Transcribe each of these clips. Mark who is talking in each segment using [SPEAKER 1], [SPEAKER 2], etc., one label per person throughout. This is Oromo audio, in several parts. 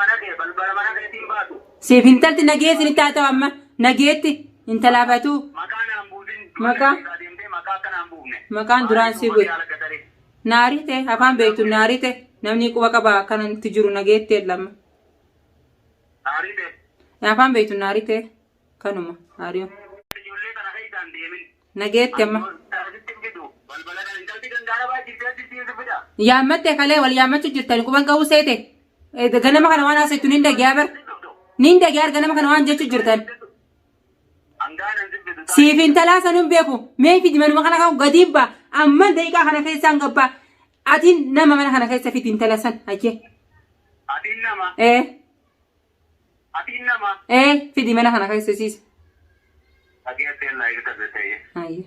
[SPEAKER 1] mana kee balbala mana keetiin baatu.
[SPEAKER 2] Siif intalti nagee isinitti haa ta'u amma nageetti intalaafatuu.
[SPEAKER 1] Maqaa naan buusin.
[SPEAKER 2] Maqaa?
[SPEAKER 1] Ijoollee keessaa deemtee maqaa akka naan buufne.
[SPEAKER 2] Maqaan duraan si bu'e. Naarii ta'e afaan beektu naarii ta'e namni quba qaba akkanatti jiru nageetti lama.
[SPEAKER 1] Naarii ta'e.
[SPEAKER 2] Afaan beektu naarii ta'e kanuma haariyo.
[SPEAKER 1] Ijoollee kana keessaan deemin.
[SPEAKER 2] Nageetti amma.
[SPEAKER 1] Asitti hin fidu. Balbala kana intalti gandaara baay'ee asitti hin fida.
[SPEAKER 2] Yaammatte kalee wal yaammachuu jirtani quban qabu seete. Ganama kana waan haasoftu nin dhagiyaa bar. Nin dhagiyaa ganama kana waan jechuu jirtan.
[SPEAKER 1] Hangaan hin fidu.
[SPEAKER 2] Siif intalaa san hin beeku. Mee fidi manuma kana kan gadiin baa. Amma daqiiqaa kana keessaan gabbaa. Ati nama mana kana keessa fidi intala san. Ayyee.
[SPEAKER 1] Atiin nama.
[SPEAKER 2] Ee.
[SPEAKER 1] Atiin nama.
[SPEAKER 2] Ee fidi mana kana keessa siisa.
[SPEAKER 1] Dhageessee laa eegata ta'e.
[SPEAKER 2] Ayyee.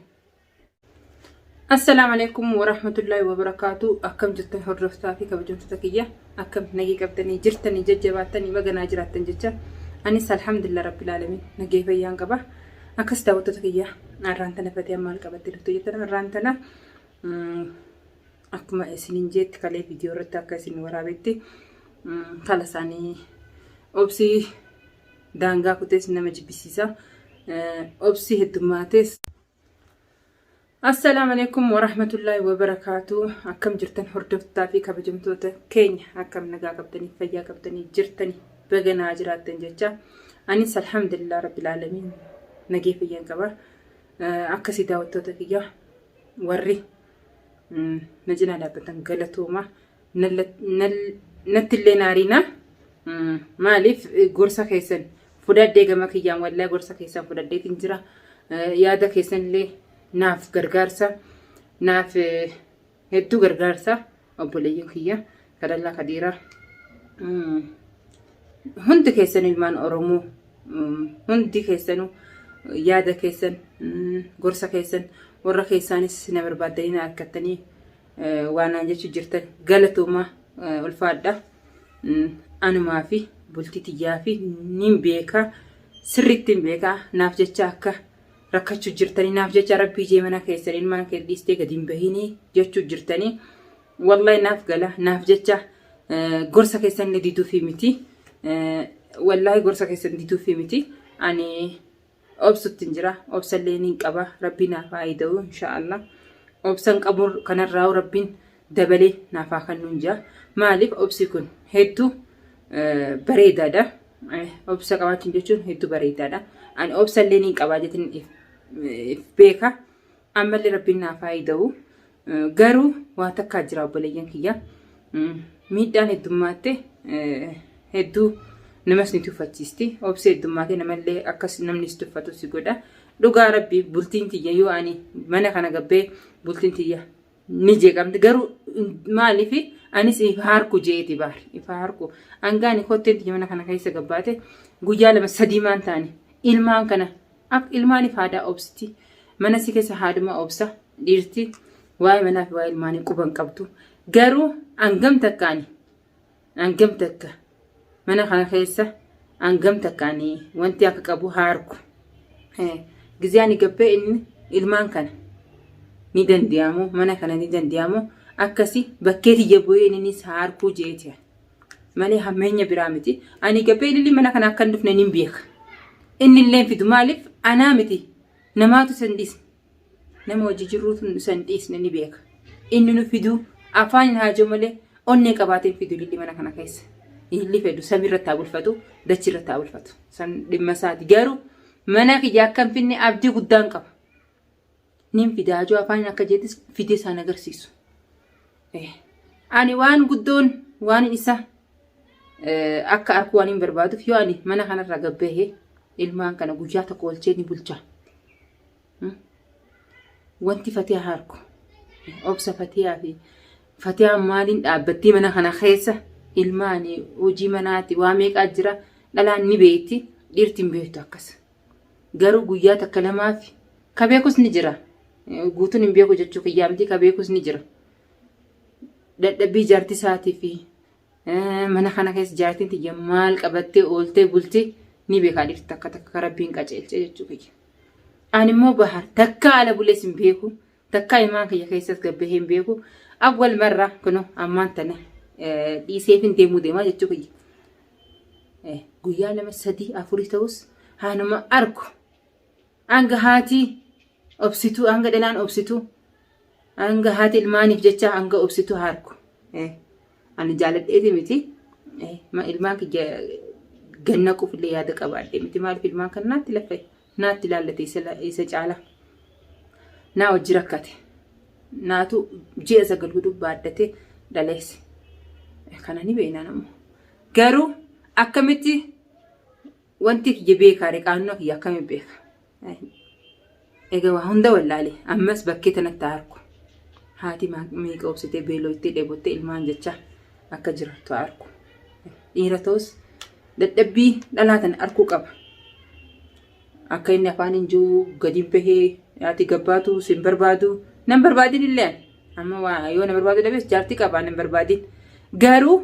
[SPEAKER 2] Assalaamu alaikum warahmatullahi wabarakaatu. Akkam jirtan hordoftaa fi kabajamtoota kiyya. Akkam nagee qabdanii jirtanii jajjabaattanii baganaa jiraattan jecha. Anis alhamdulillah rabbil alamin nagee fayyaan qaba. Akkas daawwattoota kiyya arraan tana fatee maal qabatte dhufte jettan arraan tana akkuma isiniin jeetti kalee viidiyoo irratti akka isin waraabetti kala isaanii obsii daangaa kutees nama jibbisiisa. Obsii heddummaatees. Assalaamu alaikum warahmatullahi wabarakaatu. Akkam jirtan hordoftoota fi kabajamtoota keenya akkam nagaa qabdanii fayyaa qabdanii jirtanii baganaa jiraattan jecha. Anis alhamdulillah rabbil aalamiin nagee fayyaan qaba. Akkasii daawwattoota kiyya warri na cinaa dhaabbatan galatooma. Nattillee naariina. Maaliif gorsa keessan fudhadhee gama kiyyaan wallahi gorsa keessan fudhadheetiin jira. Yaada keessanillee naaf gargaarsa naaf hedduu gargaarsa obboleeyyan kiyya kadhallaa kadiiraa. Hundi keessan ilmaan Oromoo hundi keessanuu yaada keessan gorsa keessan warra keessaanis na barbaaddanii na argattanii waan naan jechuu jirtan galatoomaa ulfaadha. Anumaa fi bultii tiyyaa fi nin beeka sirriitti hin beeka naaf jecha akka rakkachuu jirtanii naaf jecha rabbii jee mana keessan ilmaan kee dhiistee gadi hin bahinii jechuu jirtanii wallahi naaf gala naaf jecha gorsa keessan illee diduufii miti wallahi gorsa keessan diduufii miti ani obsuttin jira obsallee nin qaba rabbii naaf haa ida'u inshaallah obsan qabu kanarraa rabbiin dabalee naaf haa kennuun jira maaliif obsi kun hedduu bareedaadha obsa qabaachuun jechuun hedduu bareedaadha ani obsallee nin qabaa jetin if beeka ammallee rabbiin naaf haa ida'u Garuu waa takkaa jira obboleeyyan kiyya. Miidhaan heddummaatte hedduu namas ni tuffachiisti. Obsi heddummaatee namallee akkas namni si tuffatu si godha. Dhugaa rabbi bultiin tiyya yoo ani mana kana gabbee bultiin tiyya ni jeeqamti. Garuu maaliif anis ifa harku jeeti baar ifa harku. Hangaani kotteen tiyya mana kana keessa gabbaate guyyaa lama sadii maan taane ilmaan kana Ak ilmaanif haadaa obsiti. Mana si keessa haaduma obsa. Dhiirti waa'ee manaa fi waa'ee ilmaanii quba hin qabdu. Garuu hangam takka ani hangam takka mana kana keessa hangam takka ani wanti akka qabu haa argu. Gizee ani gabbee inni ilmaan kana ni danda'amu mana kana ni danda'amu akkasi bakkee tiyya bu'ee innis haa arguu jeeti. Malee hammeenya biraa miti. Ani gabbee ililli mana kana akka hin dhufne nin beeka. Inni illee fidu maaliif anaa miti namaatu isa hin dhiisne. Nama hojii jirruutu isa hin dhiisne ni beeka. Inni nu fiduu afaan hin haajoo malee onnee qabaatee hin fidu ililli mana kana keessa. Ililli fedhu samii irratti haa bulfatu dachii irratti haa bulfatu. San dhimma isaati garuu mana kiyya akka hin finne abdii guddaan qaba. Nin fida hajoo afaan akka jeetis fidee isaan agarsiisu. Ani waan guddoon waan isa akka arku waan hin barbaaduuf yoo ani mana kanarraa gabbahe ilmaan kana guyyaa tokko oolchee ni bulcha. Wanti Fatiyaa harku obsa Fatiyaa fi Fatiyaan maaliin dhaabbattii mana kana keessa ilmaan hojii manaati waa meeqaa jira dhalaan ni beekti dhiirti hin beektu akkas. Garuu guyyaa takka lamaaf ka beekus ni jira. Guutuun hin beeku jechuu kiyyaa miti ka beekus ni jira. Dadhabbii jaartii isaatii fi mana kana keessa jaartiin tiyya maal qabattee ooltee bulti ni beekaa dhiirti takka takka ka rabbiin qaceelchee jechuu kiyya. Ani immoo bahar takka ala bulees hin beeku takka imaan kiyya keessas gabbahee hin beeku awwal marra kunoo ammaan tana dhiiseefin deemuu deemaa jechuu kiyya. Guyyaa lama sadii afurii ta'us haanuma argu. Hanga haati obsituu, hanga dhalaan obsituu, hanga haati ilmaaniif jecha hanga obsituu haa argu. Ani jaaladheeti miti. Ilmaan kiyya ganna qufillee yaada qabaadhe miti. Maaliif ilmaan kan naatti lafa naatti ilaallate isa caala. Naa hojii rakkate. Naatu ji'a 9 guutuu baadhatee dhaleesse. Kana ni beeknaan ammoo. Garuu akkamitti wanti kiyya beekaare qaannoo kiyya akkamitti beeka? Egaa waa hunda wallaale ammas bakkee tanatti haa argu. Haati meeqa obsitee beelooytee dheebottee ilmaan jecha akka jiraattu haa argu. Dhiira ta'us dadhabbii dhalaa tana arguu qaba. Akka inni afaan hin jiru gadi bahee haati gabbaatu sin barbaadu nan barbaadin illee amma waa yoo na barbaadu dhabes jaartii qaba nan barbaadin. Garuu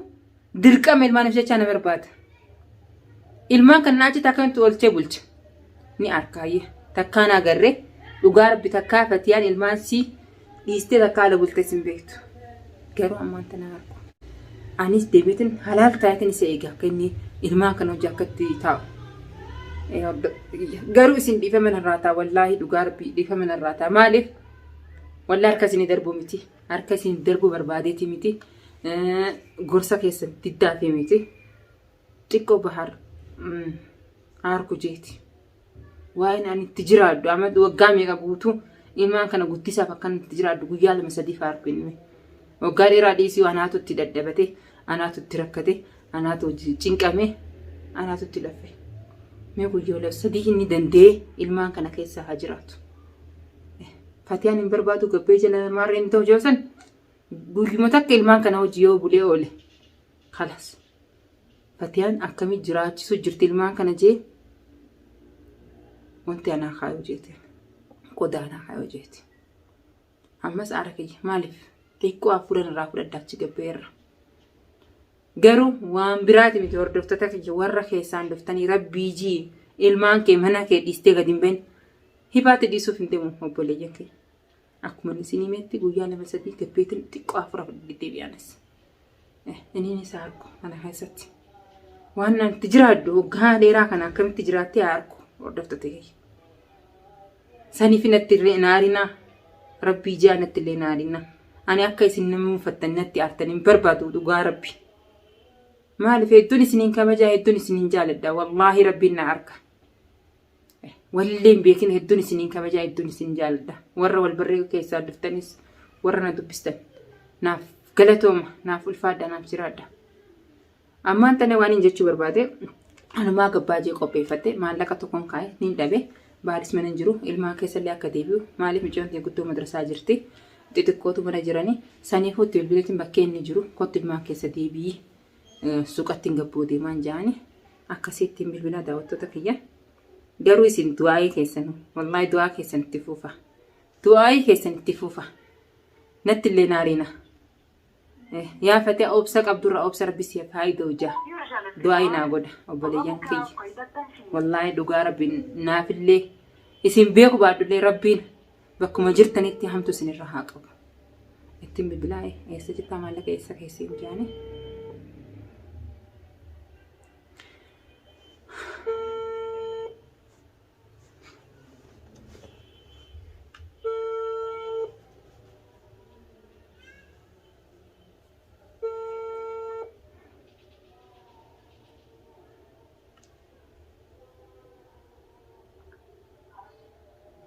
[SPEAKER 2] dirqama ilmaaniif jecha na barbaada. Ilmaan kan achitti akkamitti oolchee bulcha. Ni arkaayyee takkaan agarree dhugaa rabbi takkaa fatiyaan ilmaan sii dhiistee takkaa ala bultee sin beektu. Garuu ammaan tana argu. Anis deebiitin halaal taayatin isa eega akka inni ilmaan kana hojii akka itti taa'u. Garuu isin dhiifama narraa ta'a wallaahi dhugaa rabbi dhiifama narraa ta'a maaliif wallaahi harka isinii darbuu miti harka isin darbuu barbaadeeti miti gorsa keessan diddaafii miti xiqqoo bahar harku jeeti. Waa'een ani itti jiraadhu amma waggaa meeqa guutuu ilmaan kana guddisaaf akkan itti jiraadhu guyyaa lama sadii faarku inni. Waggaa dheeraa dhiisii anaatu itti dadhabate, anaatu itti rakkate, anaatu hojii cinqame, anaatu itti laffe. Mee guyyaa lama sadii inni danda'ee ilmaan kana keessa haa jiraatu. Fatiyaan hin barbaadu gabbee jala maarreen ta'u joosan guyyuma takka ilmaan kana hojii yoo bulee oole. Kalas. Fatiyaan akkami jiraachisu jirti ilmaan kana jee wanti anaa kaayuu jeete qodaa anaa kaayuu jeete. Ammas aara kiyya maaliif xiqqoo hafuuran irraa fudhadha achi gabbeerra. Garuu waan biraati miti hordoftoota kiyya warra keessaan dhuftanii rabbii jii ilmaan kee mana kee dhiistee gadi hin bahin hibaatti dhiisuuf hin deemu obboleeyyan kiyya. Akkuma inni isin himetti guyyaa lama sadii gabbeetiin xiqqoo hafuura fudhadhee deebi'anis. Inni isaa argu kana keessatti. Waan ani itti jiraadhu waggaa dheeraa kana akkamitti jiraattee haa argu hordoftoota kiyya. Saniif natti illee hin aarinaa. Rabbii ji'a natti illee hin aarinaa. Ani akka isin nama mufattan natti aartan hin barbaadu dhugaa rabbi. Maaliif hedduun isiniin kabajaa hedduun isiniin jaaladha. Wallaahi rabbiin na arga. Walillee hin beekin hedduun isiniin kabajaa hedduun isin jaaladha. Warra wal barree keessaa dhuftanis warra na dubbistan naaf galatooma naaf ulfaadha naaf jiraadha. Ammaan tana waan hin jechuu barbaade anumaa gabbaajee qopheeffadhe maallaqa tokkoon kaa'e niin dhabe baaris mana hin jiru ilmaan keessallee akka deebi'u maaliif mucayyoon ta'e guddoo madrasaa jirti xixiqqootu mana jiranii saniifuu itti bilbileetiin bakkee inni jiru kottu ilmaan keessa deebi'i suuqatti hin gabboo deemaan ja'ani akkasittiin bilbilaa daawwattoota kiyya. Garuu isin du'aa'ii keessan wallaahi du'aa keessan itti fuufa. Du'aa'ii keessan itti fuufa. Natti illee naariina. Yaa fatee obsa qabdurra obsa rabbi siif haa ida'u ja'a. Du'aa'ii naa godha obboleeyyan kiyya. Wallaahi dhugaa rabbi naafillee isin beeku baadhullee rabbiin bakkuma jirtanitti hamtu isinirra haa qabu. Ittiin bilbilaa eessa jirtaa maallaqa eessa keessa hin jaani.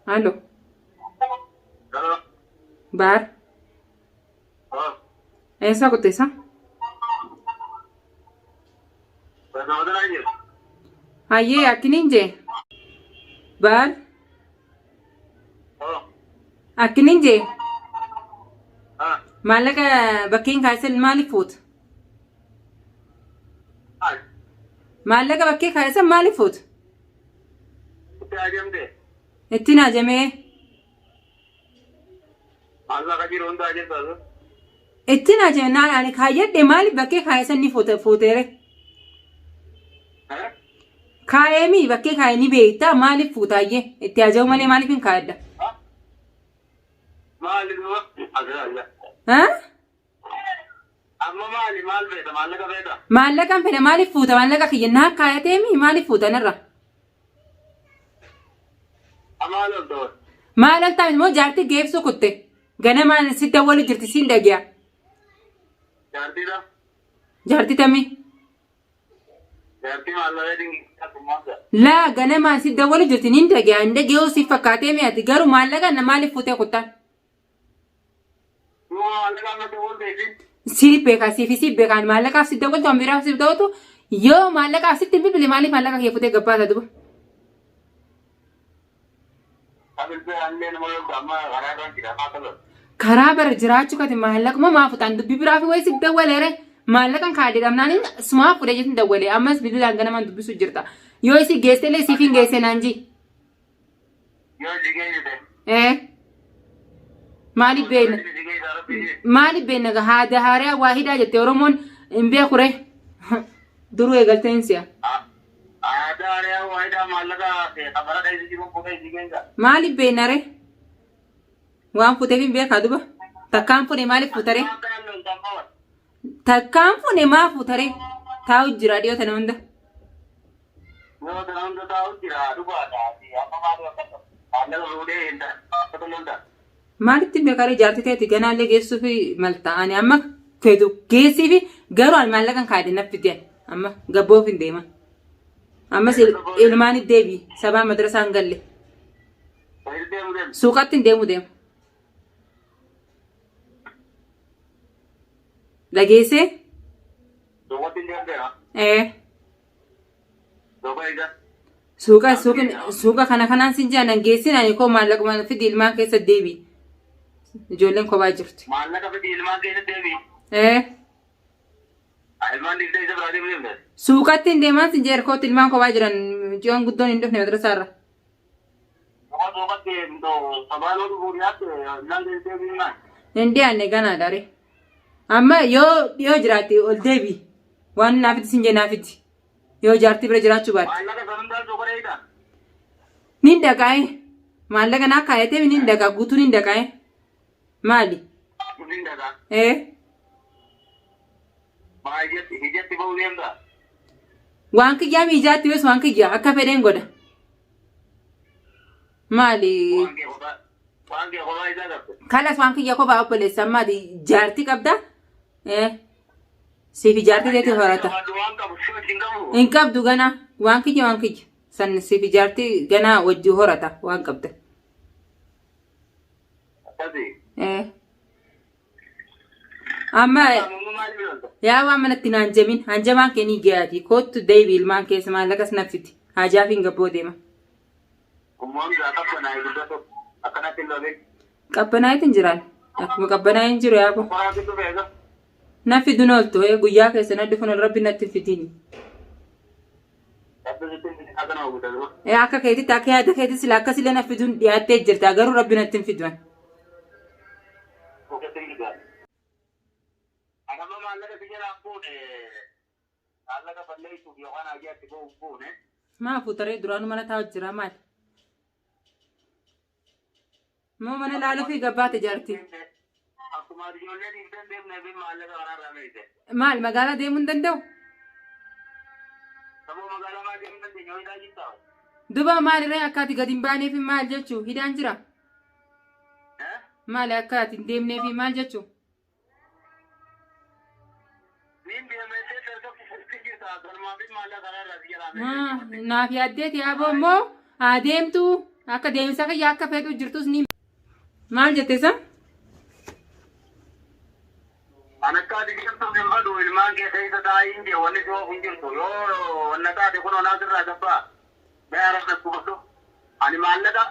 [SPEAKER 2] Halo. Baar. Eessaa qotteessa? Hayyee akkiniin jee. Baar. Akkiniin jee. Maallaqa bakkeen kaaysan maaliif fuuta? Maallaqa bakkee kaaysan maaliif fuuta? Ittiin hajamee.
[SPEAKER 1] Maallaqa jiru hundaa jirta sun.
[SPEAKER 2] Ittiin hajame naan ani kaayyadhe maaliif bakkee kaaysan ni fuute fuuteere? Kaayemii bakkee kaaye ni beektaa maaliif fuutaayyee? Itti hajamu malee maaliif hin kaayadha?
[SPEAKER 1] Maali duuba? Asirra.
[SPEAKER 2] Ha?
[SPEAKER 1] Amma maali maal beeta maallaqa beeta?
[SPEAKER 2] Maallaqan fedha maaliif fuuta maallaqa kiyya naa kaayateemi maaliif fuuta narra?
[SPEAKER 1] Amma maal olta?
[SPEAKER 2] Maal oltaa immoo jaartii geebsuu kutte. Ganamaan si dawwalu jirti siin dhagiya.
[SPEAKER 1] Jaartiidha.
[SPEAKER 2] Jaartii tamii.
[SPEAKER 1] Jaartii maallaqa dinqii.
[SPEAKER 2] Laa ganamaan si dawwalu jirti niin dhagiya. Hin dhagiyoo si fakkaatee mi'aati garuu maallaqa na maaliif fuutee kuttaan?
[SPEAKER 1] Duuba maallaqa amma dawwaltee fi
[SPEAKER 2] Si beekaa siif si beekaan maallaqaaf si dawwaltu waan biraaf si dawwaltu yoo maallaqaaf sitti hin bilbile maaliif maallaqa kee futee gabbaata duba.
[SPEAKER 1] kabilbee anillee nama lolta amma karaa irraan jira maa kabar.
[SPEAKER 2] Karaa bara jiraachuu kati maallaquma maa futaan dubbii biraa fi wayii si dawwaleere maallaqan kaadee dhabnaan sumaa fudhee jechuun dawwalee ammas bilbilaan ganamaan dubbisuu jirta. Yoo isii geessellee siif hin geesse naan jii.
[SPEAKER 1] Yoo si geessite.
[SPEAKER 2] Ee. Maaliif beekna?
[SPEAKER 1] Si geessa rabbi jee.
[SPEAKER 2] Maaliif beekna gaa haada haariyaa waa hidhaa jette Oromoon hin beeku ree. Duruu eegaltee hin si'a.
[SPEAKER 1] Aadaa ariyaa waayidaa maallaqa kabara dheessi jiru fuudhee si geessa.
[SPEAKER 2] Maaliif beekna ree? Waan fuuteef hin beekaa duba. Takkaan fuune maaliif fuuta ree?
[SPEAKER 1] Akkanaan lolta amma wal.
[SPEAKER 2] Takkaan fuune maa fuuta ree? Taa'u jira dhiyoo tana hunda.
[SPEAKER 1] Yoo tana hunda taa'u jira dhugaadha. Amma maali akka maallaqa fuudhee hin ta'a lolta.
[SPEAKER 2] Maalitti hin beekaa ree jaartii teeti ganaallee geessuufi malta ani amma feetu geessiifi garuu ani maallaqan kaadhe naf fideen amma gabboof hin deema. Ammas ilmaan deebi sabaa madrasaa hin galle
[SPEAKER 1] Wayil deemu deemu.
[SPEAKER 2] suuqatti hin deemu deema. Dhageessee?
[SPEAKER 1] Duubatti hin deemu deema.
[SPEAKER 2] Ee.
[SPEAKER 1] Duuba ija.
[SPEAKER 2] Suuqa suuqin suuqa kana kanaan sin jaan geessin ani koo maallaquma fidi ilmaan keessa deebi. Ijoolleen kophaa jirti.
[SPEAKER 1] Maallaqa fidi ilmaan keessa deebi.
[SPEAKER 2] Ee.
[SPEAKER 1] Ilmaan dhiiftee isa biraa deemu deemte.
[SPEAKER 2] Suuqatti hin deemaan sin jee erkootti ilmaan kophaa jiran ji'oon guddoon hin dhufne madrasaa irra.
[SPEAKER 1] Duuba duubatti sabaan oduu dhiyaatte ilmaan keessa deebi maal.
[SPEAKER 2] Hin dhiyaanne ganaadha ree. Amma yoo dhiyoo jiraatte ol deebi. Waan naafiti sin jee naafiti. Yoo jaartii bira jiraachuu baatte.
[SPEAKER 1] Maallaqa san hundaa suuqa dheeyita.
[SPEAKER 2] Nin dhaqaa'e. Maallaqa naa kaayatee nin dhaqaa guutuu nin dhaqaa'e. Maali?
[SPEAKER 1] Nin dhaqaa.
[SPEAKER 2] Ee.
[SPEAKER 1] Maa ijatti ijatti ba'uu deemta.
[SPEAKER 2] Waan kiyyaa miijaatti yoos waan kiyyaa akka fedheen godha. Maali?
[SPEAKER 1] Waan kee kophaa waan kee kophaa isaa qabde.
[SPEAKER 2] Kalas waan kiyya kophaa obboleessa ammaati jaartii qabda. Ee. Siif ijaartii teeti horata.
[SPEAKER 1] Waan qabu si wajjin qabu.
[SPEAKER 2] Hin qabdu ganaa waan kiyya waan kiyya. San siif ijaartii ganaa wajji horata waan qabda.
[SPEAKER 1] Akkasi.
[SPEAKER 2] Ee. Amma
[SPEAKER 1] Amma maaliif lolta?
[SPEAKER 2] yaa waan manatti naan jamin hanjamaan kee ni gayaati kottu deebi ilmaan keessa maallaqas naffiti hajaaf hin gabboo deema.
[SPEAKER 1] Ummaan biraa qabbanaa'e guddatu akkanatti hin lolin.
[SPEAKER 2] Qabbanaa'eet hin jiraan akkuma qabbanaa'ee hin jiru yaabo.
[SPEAKER 1] Qoraatti dhufe egaa.
[SPEAKER 2] Na fiduun ooltu guyyaa keessa na dhufuun rabbi natti hin fidiin.
[SPEAKER 1] Rabbi sitti hin fidin akkana hojjetu.
[SPEAKER 2] Akka keetitti akka yaada keetti sila akkasillee na fiduun dhiyaattee jirta garuu rabbi natti hin fiduun.
[SPEAKER 1] Ofitti hin fidan. Anamma maallaqa si jalaa fuune maallaqa balleessuuf yookaan hajaatti ba'uuf fuune.
[SPEAKER 2] Maa fuutaree duraanuu mana taa'u jira maali? Moo mana laaluu fi gabbaate jaarti.
[SPEAKER 1] Akkuma ati ijoollee dhiiftee hin deemnee fi maallaqa karaarraa meeyte.
[SPEAKER 2] Maal magaalaa deemuu hin danda'u?
[SPEAKER 1] Saboo magaalaa maa deemuu dandeenya hidhaa jirtaa?
[SPEAKER 2] Duba maalirree akka ati gadi hin baaneef maal jechuu hidhaan jira?
[SPEAKER 1] Eh?
[SPEAKER 2] Maali akka ati hin deemneef maal jechuu?
[SPEAKER 1] Niin deemeessee erga fuuftee jirta galmaa fi maallaqa karaarraa si jalaa meeyte.
[SPEAKER 2] Naaf yaaddeeti yaaboo immoo haa deemtu akka deemsa kiyya akka fedhu jirtus ni maal jette isa?
[SPEAKER 1] An akka ati deemtuuf hin fedhu ilmaan kee keessa taa'iin jee wanni si oofu hin jirtu yoo wanna taate kunoo naa sirraa gabbaa mee arabna dubbadhu ani maallaqa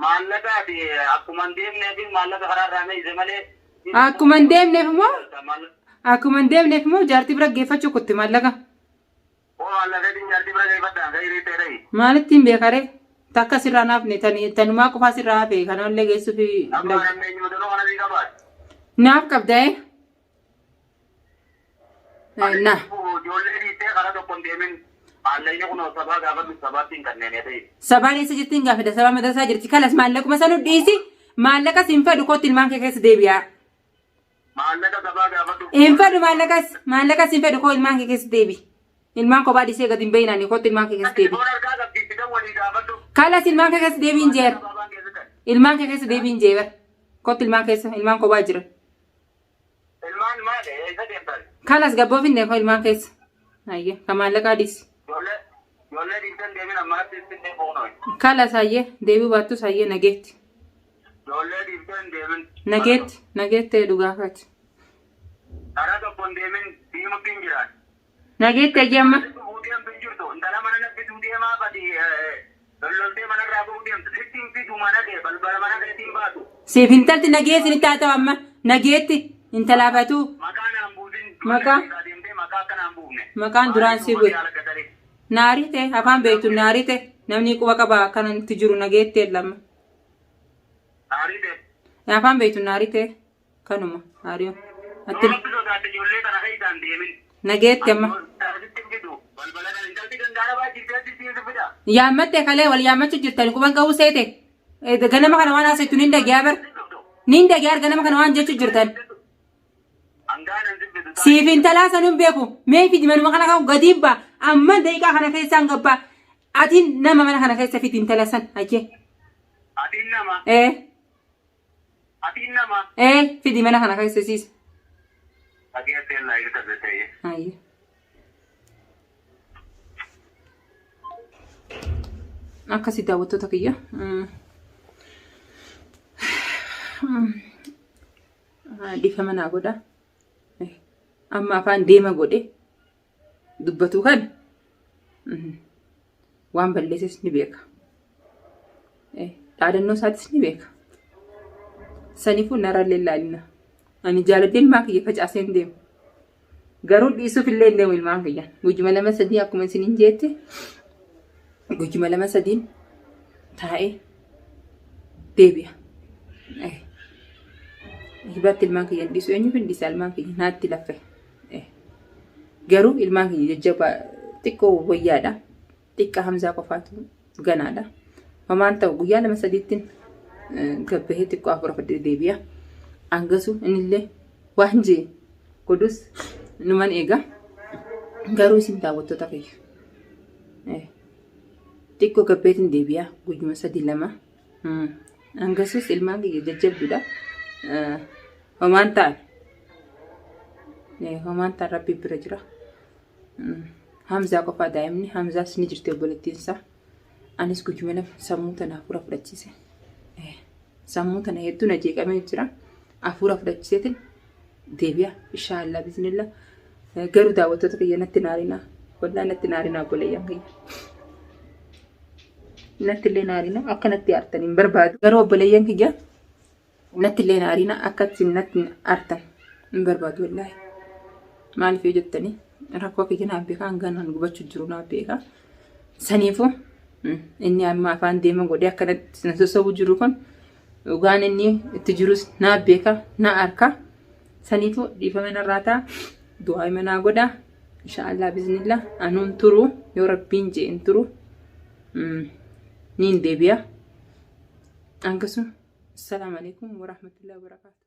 [SPEAKER 1] maallaqa ati akkuma hin deemneef maallaqa karaarraa meeyse malee.
[SPEAKER 2] Akkuma hin deemneef immoo akkuma hin deemneef immoo jaartii bira geeffachuu kutti maallaqa.
[SPEAKER 1] Oo maallaqa ittiin jaartii bira geeffadhaan gahii ta'e dhahi.
[SPEAKER 2] Maalitti hin beekaree? Takka sirraa naafne tanumaa qofaa sirraa hafe kanallee geessuuf
[SPEAKER 1] Amma namni eenyu danuu kana sii qabaate.
[SPEAKER 2] naaf qabda ee? Na.
[SPEAKER 1] Ijoollee dhiittee karaa tokko hin deemin maallaqni kun sabaa gaafadhu sabaatti hin kanneen ta'e.
[SPEAKER 2] Sabaan eessa jirti hin gaafadha sabaa madrasaa jirti kalas maallaquma sanu dhiisi maallaqa siin fedhu kootti ilmaan kee keessa deebi'aa.
[SPEAKER 1] Maallaqa sabaa gaafadhu.
[SPEAKER 2] Hin fedhu maallaqas maallaqas hin fedhu koo ilmaan kee keessa deebi. Ilmaan kophaa dhiisee gadi hin bahinani kootti ilmaan kee keessa deebi.
[SPEAKER 1] Telefoona harkaa qabdi itti dawwalii gaafadhu.
[SPEAKER 2] Kalas ilmaan kee keessa deebi hin jeer.
[SPEAKER 1] Gabaabaan keessa ta'e.
[SPEAKER 2] Ilmaan kee keessa deebi hin jeer. Kootti ilmaan keessa ilmaan kophaa jiran.
[SPEAKER 1] Ilmaan maali? Eessa deemtan?
[SPEAKER 2] Kalas gabboof hin deemu ilmaan keessa. Hayyee ka maallaqaa dhiisi.
[SPEAKER 1] Ijoollee ijoollee dhiiftan deemin ammanatti ittiin deebi'u.
[SPEAKER 2] Kalas hayyee deebi'uu baattus hayyee nageetti.
[SPEAKER 1] Ijoollee dhiiftan deemin.
[SPEAKER 2] Nageetti nageetti dhugaa kaati.
[SPEAKER 1] Karaa tokko hin deemin diimutti hin jiraan.
[SPEAKER 2] Nageetti hayyee amma.
[SPEAKER 1] Dhufuu deemtu hin jirtu. Intala mana naffituu deemaa badi lolloltee manarraa bu'uu deemtu. Sitti hin fidu mana kee balbala mana keetiin baatu.
[SPEAKER 2] Siif intalti nagee isinitti haa ta'u amma nageetti intalaafatu
[SPEAKER 1] Maqaa naan buusin.
[SPEAKER 2] Maqaa?
[SPEAKER 1] Deemtee maqaa akka naan buufne.
[SPEAKER 2] Maqaan duraan si bu'e. Naarii ta'e afaan beektu naarii ta'e namni quba qaba akkanatti jiru nageetti lama.
[SPEAKER 1] Aarii ta'e.
[SPEAKER 2] Afaan beektu naarii ta'e kanuma aariyo. Atti
[SPEAKER 1] Rabbi sodaate ijoollee kana keessaan deemin.
[SPEAKER 2] nageetti amma.
[SPEAKER 1] Sitti hin fidu. Balbala kana intalti gangaara baajjitee sitti hin fida.
[SPEAKER 2] Yaammatte kalee wal yaammachuu jirtan quban qabu seete. Ganama kana waan haasoftu niin dhagiyaa bar. Niin dhagiyaa ganama kana waan jechuu jirtan.
[SPEAKER 1] Hangaan hin fidu.
[SPEAKER 2] Siif intalaa sanuun beeku mee fidi manuma kana kan gadiin ba'a amma daqiiqaa kana keessaan gabbaa ati nama mana kana keessa fidi intala san hayyee.
[SPEAKER 1] Atiin nama.
[SPEAKER 2] Ee
[SPEAKER 1] Atiin nama.
[SPEAKER 2] ee fidi mana kana keessa siis.
[SPEAKER 1] Dhageessee laa irra ta'e.
[SPEAKER 2] Hayyee. Akkasii daawwattoota kiyya. Dhiifama naa godha. Amma afaan deema godhe dubbatu kan waan balleesses ni beeka. Dhaadannoo isaatis ni beeka. Saniifuu narrallee ilaalina. Ani jaaladhee ilmaan kiyya facaasee hin deemu. Garuu dhiisuuf illee hin deemu ilmaan kiyya. Guyyuma lama sadii akkuma isiniin jeette guyyuma lama sadiin taa'ee deebi'a. Hibaatti ilmaan kiyya hin dhiisu eenyuuf hin dhiisa ilmaan kiyya naatti laffe. Garuu ilmaan kiyya jajjabaa xiqqoo wayyaadha. Xiqqaa Hamzaa qofaatu ganaadha. Homaan ta'u guyyaa lama sadiittiin gabbahee xiqqoo afur afur deebi'a. Angasu innillee waan jee godhus numan eega. Garuu isin daawwattoota kiyya. Xiqqoo gabbeetiin deebi'a guyyuma sadii lama. Angasus ilmaan kiyya jajjabduudha. Homaan ta'an. Homaan ta'an rabbi bira jira. Hamzaa qofaa daa'imni Hamzaas ni jirti obboleettiin isaa. Anis guyyuma lama sammuu tana hafuura fudhachiise. Sammuu tana hedduu na jeeqamee jira. Hafuura fudhachiiseetiin deebi'a. Inshaallah bismillah. Garuu daawwattoota kiyya natti naarinaa. Wallaa natti naarinaa obboleeyyan kiyya. Natti illee naarinaa akka natti aartan hin barbaadu. Garuu obboleeyyan kiyya natti illee naarinaa akka isin natti aartan hin barbaadu wallaahi. Maaliif yoo jettanii rakkoo kiyya naaf beekaa hangaan gubachuu jiru naaf beekaa. Saniifuu inni amma afaan deema godhee akkanatti na sossobu jiru kun dhugaan inni itti jirus naaf beeka na arka. Saniifuu dhiifama narraa ta'a du'aa manaa godha. Inshaallah biznillah anuun turu yoo rabbiin jee hin turu niin deebi'a. Akkasuma. Assalaamu alaikum warahmatullahi wabarakatuh.